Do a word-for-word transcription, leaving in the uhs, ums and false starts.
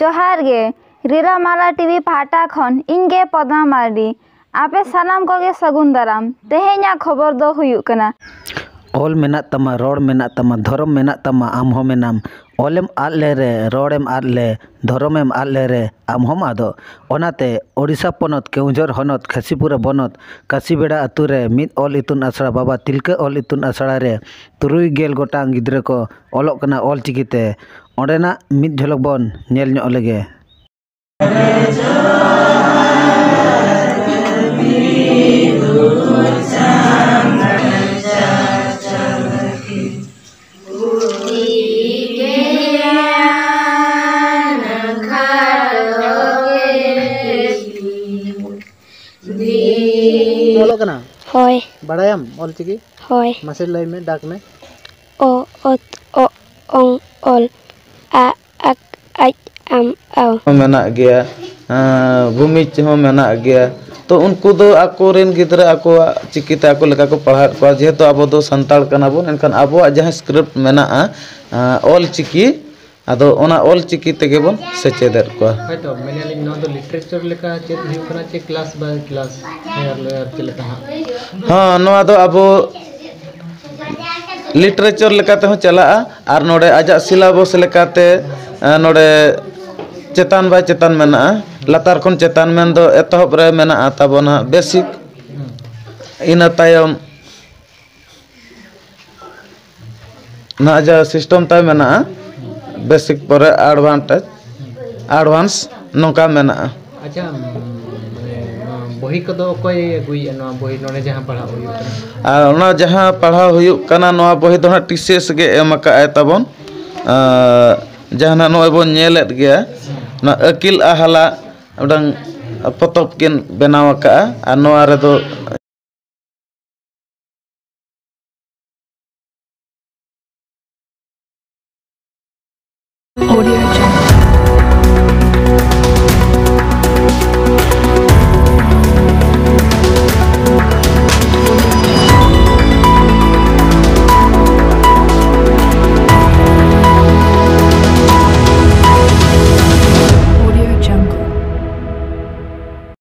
ᱡᱚᱦᱟᱨ ᱜᱮ, ᱨᱤᱞᱟᱢᱟᱞᱟ ᱴᱤᱵᱷᱤ ᱯᱟᱦᱴᱟ ᱠᱷᱚᱱ ᱤᱧ ᱜᱮ ᱯᱚᱫᱢᱟ ᱢᱟᱨᱰᱤ᱾ ᱟᱯᱮ ᱥᱟᱱᱟᱢ ᱠᱚᱜᱮ ᱥᱟᱹᱜᱩᱱ ᱫᱟᱨᱟᱢ᱾ ᱛᱮᱦᱮᱧᱟᱜ ᱠᱷᱚᱵᱚᱨ ᱫᱚ ᱦᱩᱭᱩᱜ ᱠᱟᱱᱟ, ᱚᱞ ᱢᱮᱱᱟᱜ ᱛᱟᱢᱟ, ᱨᱚᱲ ᱢᱮᱱᱟᱜ ᱛᱟᱢᱟ, ᱫᱷᱚᱨᱚᱢ ᱢᱮᱱᱟᱜ ᱛᱟᱢᱟ, ᱟᱢ ᱦᱚᱸ ᱢᱮᱱᱟᱢ᱾ ᱚᱞᱮᱢ ᱟᱫ ᱞᱮᱨᱮ, ᱨᱚᱲᱮᱢ ᱟᱫ ᱞᱮᱨᱮ, ᱟᱢ ᱦᱚᱸᱢ ᱟᱫᱚᱜ᱾ ᱚᱱᱟᱛᱮ ᱳᱰᱤᱥᱟ ᱯᱚᱱᱚᱛ, ᱠᱮᱣᱚᱱᱡᱷᱚᱨ ᱦᱚᱱᱚᱛ, ᱠᱷᱟᱹᱥᱤᱯᱩᱨᱟ ᱵᱚᱱᱚᱛ, ᱠᱟᱥᱤᱵᱮᱲᱟ ᱟᱹᱛᱩ ᱨᱮ ᱢᱤᱫ ᱚᱞ ᱤᱛᱩᱱ ᱟᱥᱲᱟ, ᱵᱟᱵᱟ ᱛᱤᱞᱠᱟᱹ ᱚᱞ ᱤᱛᱩᱱ ᱟᱥᱲᱟ ᱨᱮ ᱛᱩᱨᱩᱭ ᱜᱮᱞ ᱜᱚᱴᱟᱝ ᱜᱤᱫᱽᱨᱟᱹ ᱠᱚ ᱚᱞᱚᱜ ᱠᱟᱱᱟ ᱚᱞ ᱪᱤᱠᱤ ᱛᱮ᱾ ᱚᱸᱰᱮᱱᱟᱜ ᱢᱤᱫ ᱡᱷᱚᱞᱚᱠ ᱵᱚᱱ ᱧᱮᱞ ᱧᱚᱜ ᱞᱮᱜᱮ᱾ ᱚᱞᱚᱜ ᱠᱟᱱᱟ? ᱦᱳᱭ᱾ ᱵᱟᱲᱟᱭᱟᱢ ᱚᱞ ᱪᱤᱠᱤ? ᱦᱳᱭ᱾ ᱢᱟᱥᱮ ᱞᱟᱹᱭ ᱢᱮ, ᱰᱟᱠ ᱢᱮ᱾ ᱚ, ᱚᱛ, ᱚ, ᱚᱝ, ᱚᱞ, ᱟ, ᱟᱠ, ᱟᱡ, ᱟᱢ, ᱟᱣ᱾ ᱢᱮᱱᱟᱜ ᱜᱮᱭᱟ, ᱟᱸ, ᱵᱷᱩᱢᱤᱡᱽ ᱦᱚᱸ ᱢᱮᱱᱟᱜ ᱜᱮᱭᱟ᱾ ᱛᱚ, ᱩᱱᱠᱩ ᱫᱚ ᱟᱠᱚᱨᱮᱱ ᱜᱤᱫᱽᱨᱟᱹ ᱟᱠᱚᱣᱟᱜ ᱪᱤᱠᱤᱛᱮ ᱟᱠᱚ ᱞᱮᱠᱟ ᱠᱚ ᱯᱟᱲᱦᱟᱣᱮᱫ ᱠᱚᱣᱟ᱾ ᱡᱮᱦᱮᱛᱩ ᱟᱵᱚ ᱫᱚ ᱥᱟᱱᱛᱟᱲ ᱠᱟᱱᱟ ᱵᱚᱱ, ᱮᱱᱠᱷᱟᱱ ᱟᱵᱚᱣᱟᱜ ᱡᱟᱦᱟᱸ script ᱢᱮᱱᱟᱜᱼᱟ, ᱟᱸ, ᱚᱞ ᱪᱤᱠᱤ, ᱟᱫᱚ ᱚᱱᱟ ᱚᱞ ᱪᱤᱠᱤ ᱛᱮᱜᱮ ᱵᱚᱱ ᱥᱮᱪᱮᱫᱮᱫ ᱠᱚᱣᱟ᱾ ᱦᱳᱭᱛᱚ, ᱢᱮᱱᱮᱫᱼᱟᱞᱤᱧ, ᱱᱚᱣᱟ ᱫᱚ literature ᱞᱮᱠᱟ ᱪᱮᱫ ᱦᱩᱭᱩᱜ ᱠᱟᱱᱟ, ᱪᱮ class by class higher lower ᱪᱮᱫ ᱞᱮᱠᱟ ᱦᱟᱸᱜ? ᱦᱚᱸ, ᱱᱚᱣᱟ ᱫᱚ ᱟᱵᱚ literature ᱞᱮᱠᱟ ᱛᱮᱦᱚᱸ ᱪᱟᱞᱟᱜᱼᱟ, ᱟᱨ ᱱᱚᱰᱮ ᱟᱡᱟᱜ syllabus ᱞᱮᱠᱟᱛᱮ, ᱮ, ᱱᱚᱰᱮ ᱪᱮᱛᱟᱱ by ᱪᱮᱛᱟᱱ ᱢᱮᱱᱟᱜᱼᱟ, ᱞᱟᱛᱟᱨ ᱠᱷᱚᱱ ᱪᱮᱛᱟᱱ ᱢᱮᱱᱫᱚ ᱮᱛᱚᱦᱚᱵ ᱨᱮ ᱢᱮᱱᱟᱜᱼᱟ ᱛᱟᱵᱚᱱᱟ basic, ᱤᱱᱟᱹ ᱛᱟᱭᱚᱢ ᱱᱚᱣᱟ ᱡᱟᱦᱟᱸ system ᱛᱟᱭ ᱢᱮᱱᱟᱜᱼᱟ, basic ᱯᱚᱨᱮ advantage, advance ᱱᱚᱝᱠᱟ ᱢᱮᱱᱟᱜᱼᱟ᱾ ᱟᱪᱪᱷᱟ, ᱢᱟᱱᱮ ᱱᱚᱣᱟ ᱵᱚᱦᱤ ᱠᱚᱫᱚ ᱚᱠᱚᱭ ᱟᱹᱜᱩᱭᱮᱫᱼᱟ, ᱱᱚᱣᱟ ᱵᱚᱦᱤ ᱱᱚᱰᱮ ᱡᱟᱦᱟᱸ ᱯᱟᱲᱦᱟᱣ ᱦᱩᱭᱩᱜ ᱠᱟᱱᱟ? ᱟᱨ ᱚᱱᱟ ᱡᱟᱦᱟᱸ ᱯᱟᱲᱦᱟᱣ ᱦᱩᱭᱩᱜ ᱠᱟᱱᱟ, ᱱᱚᱣᱟ ᱵᱚᱦᱤ ᱫᱚ ᱦᱟᱸᱜ T C S ᱜᱮ ᱮᱢ ᱟᱠᱟᱫ ᱟᱭ ᱛᱟᱵᱚᱱ᱾ ᱟᱨ ᱡᱟᱦᱟᱸ ᱱᱟᱜ ᱱᱚᱜᱼᱚᱭ ᱵᱚᱱ ᱧᱮᱞᱮᱫ ᱜᱮᱭᱟ, ᱚᱱᱟ ᱟᱹᱠᱤᱞ ᱟᱦᱟᱞᱟ ᱢᱤᱫᱴᱟᱝ ᱯᱚᱛᱚᱵ ᱠᱤᱱ ᱵᱮᱱᱟᱣ ᱟᱠᱟᱫᱼᱟ, ᱟᱨ ᱱᱚᱣᱟ ᱨᱮᱫᱚ